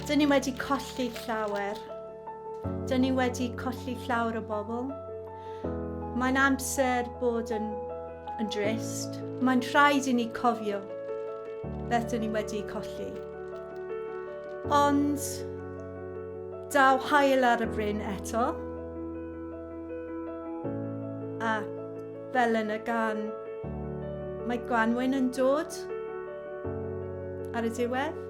Dyn ni wedi colli llawer. Dyn ni wedi colli llawer o bobl. Mae'n amser bod yn, yn drist. Mae'n rhaid i ni cofio beth dyn ni wedi colli. Ond daw hael ar y bryn eto. A fel yn y gan, mae gwanwyn yn dod ar y diwedd.